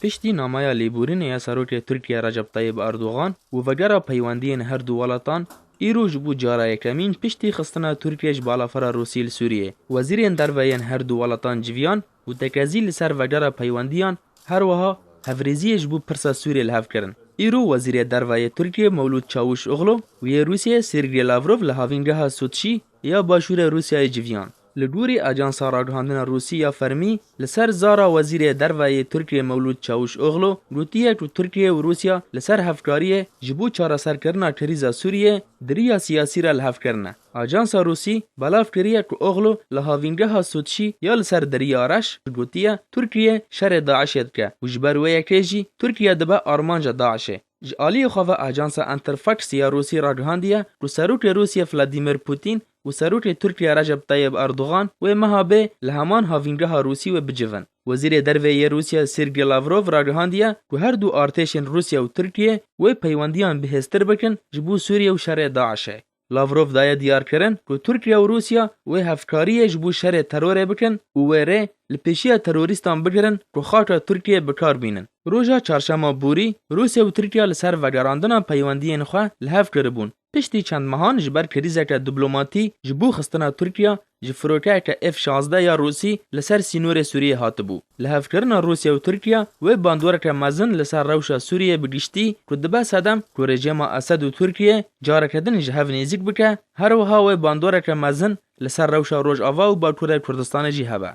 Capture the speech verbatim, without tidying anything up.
Piştî namaya lêborînê ya Serokê Tirkiye Recep Tayyip Erdogan û vegera peywendiyên her du welatan, îro ji bo cara yekemîn piştî xistina Tirkiye ji balafira Rûsî li Sûriyê, wezîrên derve yên her du welatan civiyan û tekezî li ser vegera peywendiyan, her wiha hevrêziyê ji bo pirsa Sûriyê li hev kirin. Îro Wezîrê Derve yê Tirkiye Mewlûd Çavuşoglu û yê Rûsiyê Sergey Lavrov li havîngeha Soçî ya başûrê Rûsyayê civiyan. Li gorî Ajansa Ragihandina Rûsî ya Fermî, li ser zara Wezîrê Derve yê Tirkiye Mewlûd Çavuşoglu gotiye ku Tirkiye û Rûsya li ser hevkariyê ji bo çareserkirina krîza Sûriyê di riya siyasî re li hev kirine. Ajansa Rûsî belav kiriye ku Oglu li havîngeha Soçî ya li ser Derya Reş gotiye Tirkiye şerê DAIŞê dike û ji ber wê yekê jî Tirkiye dibe armanca DAIŞê. Ji aliyê xwe ve Ajansa Interfax ya Rûsî ragihandiye ku Serokê Rûsiyê Vladimir Putin û Serokê Tirkiye Recep Tayyip Erdogan wê meha bê li heman havîngeha Rûsî wê bicivin. Wezîrê Derve yê Rûsya Sergey Lavrov ragihandiye ku her du artêşên Rûsya û Tirkiye wê peywendiyan bihêztir bikin ji bo Sûriye û şerê DAIŞê. Lavrov daye diyarkirin ku Tirkiye û Rûsya wê hevkariyê ji bo şerê terorê bikin û wê rê li pêşiya terorîstan bigirin ku xaka Tirkiye bi kar bînin. Roja çarşema borî, Rûsya û Tirkiye li ser vegerandina peywendiyên xwe li hev kiribûn. Piştî çend mehan ji ber krîzeke diplomatî ji bo xistina Tirkiye ji firokeyeke F şazdeh ya Rûsî li ser sînorê Sûriyê hatibû. Lihevkirina Rûsya û Tirkiye wê bandoreke mezin li ser rewşa Sûriyê bi giştî ku dibe sedem ku rejîma Esed û Tirkiye careke din ji hev nêzîk bike, her wiha wê bandoreke mezin li ser rewşa Rojava û Bakurê Kurdistanê jî hebe.